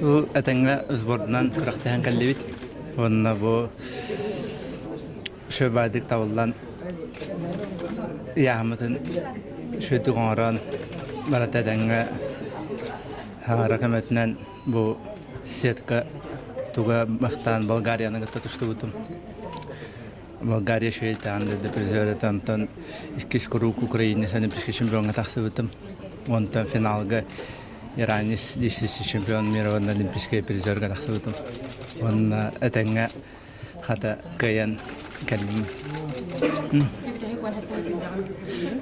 Бу этэҥҥэ сбордунан күрэхтэһэн кэллибит. Уонна бу шөбаадык табыллан ыйааһыммытын үчүгэйдик оҥорон барыта этэҥҥэ таҥара көмөтүнэн бу сетка туга бастаан Болгарияны кытта тустубутум. Болгария швейцарияны да призер онтон иккис куруук Украина олимпийский чемпиоҥҥа тахсыбытым. Онтон финалга Иранец действующий чемпион мира уонна олимпийскай призерга тахсыбытым. Уонна этэҥҥэ хата кыайан кэллим.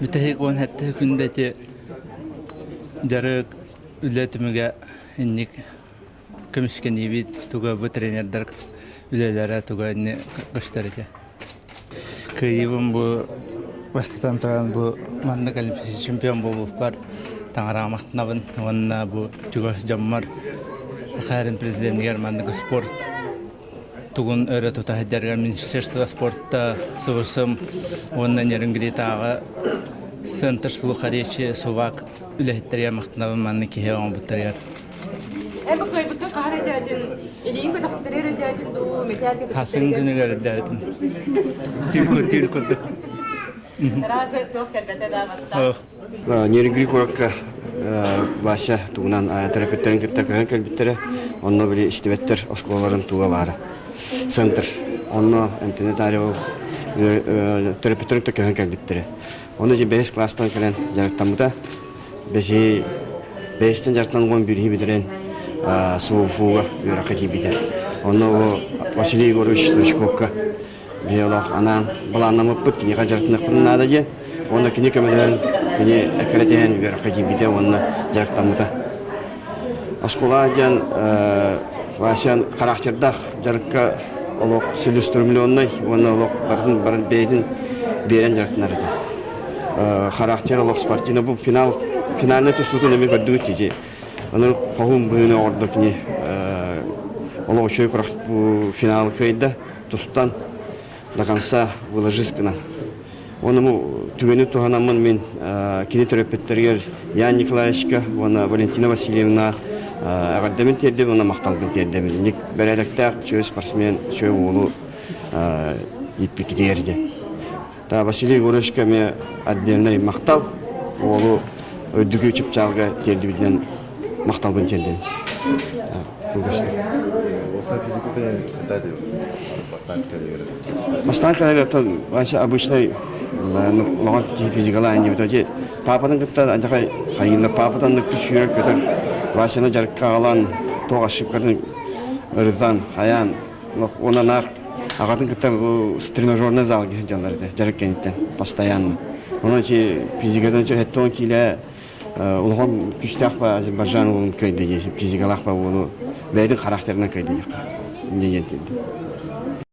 Бүтэһик 17 күндэ ити дьарык үлэ түмүгэ инник көмүскэниибит туга бу тренердэр үлэлэрэ туга инни көстөр этэ. Кыайыыбын бу бастатан туран бу маннык олимпийский чемпион буолбуппар таҥараҕа махтанабын уонна бу чугас дьоммор Сахалин президенигэр маннык спорт тугун өрө тута сылдьарыгар Министерство спорта субусум уонна Нерюнгритааҕы Центр слуха речи Сувак үлэһиттэригэр махтанабын маннык киһи оҥорбуттарыгар. Эн бу кыайбыккын хаһан өйдөөтүн? Илииҥ көтөхтөрөр өйдөөтүн дуу, мэтээл Хасын күнүгэр өйдөөтүм. Түүл курдук. Разы туох кэлбэтэ да бастаан. Нерюнгри куоракка Вася тугунан төрөппүттэрин кытта көһөн кэлбиттэрэ. Онно били истибэттэр оскуолаларын туга баара. Центр. Онно эмтэнэ таарыйа төрөппүттэрин кытта көһөн кэлбиттэрэ. Ону дьэ бэһис класстан кэлэн дьарыктаммыта. Бэһи бэһистэн дьарыктаныгын биирһи бүтэрэн СУФУга үөрэххэ киирбитэ. Онно Василий Егорович Стручковка биһи анаан былааннаммыппыт киниэхэ дьарыктаныахпытын наада диэн. Уонна кини көмөлөһөн, кини эккирэтиһэн үөрэххэ киирбитэ уонна дьарыктаммыта. Оскуола диэн Вася характердаах дьарыкка олох целеустремленный уонна олох барытын барын бэйэтин биэрэн дьарыктанар этэ. Характер олох спортивный бу финал финальный тустуутун эмиэ көрдүгүт дии. Аны хоһуун быһыыны оҥордо кини олох үчүгэй күрэх бу финал кыайда тустан до конца выложись гынан. Уонна бу түгэни туһанаммын мин кини төрөппүттэригэр Ян Николаевичка уонна Валентина Васильевна эҕэрдэбин тиэрдэбин уонна махталбын тиэрдэбин. Инник бэрээдэктээх үчүгэй спортсмен, үчүгэй уолу ииппиккитигэр диэн. Та Василий Егоровичка эмиэ отдельный махтал. Уолу үрдүкү чыпчаалга тиэрдибитинэн махталбын тиэрдэбин. Кылгастык. Бастаан кэлэртэн Вася обычный улахан киһи физикалаан диэбит эти папатын кытта адьахай хайыылар папатан ныктыр сүүрэр көтөр Васяны дьарыкка аҕалан туох ошибкатын ырытан хайаан уонна наар аҕатын кытта тренажерный залга сылдьаллар этэ дьарык кэнниттэн постоянно онон ити физикадан 70 киилэ улахан күүстээх ба Азербайджан уолун кыайда дии физикалаах ба уолу бэйэтин характерынан кыайда диэххэ диэн тиийдим.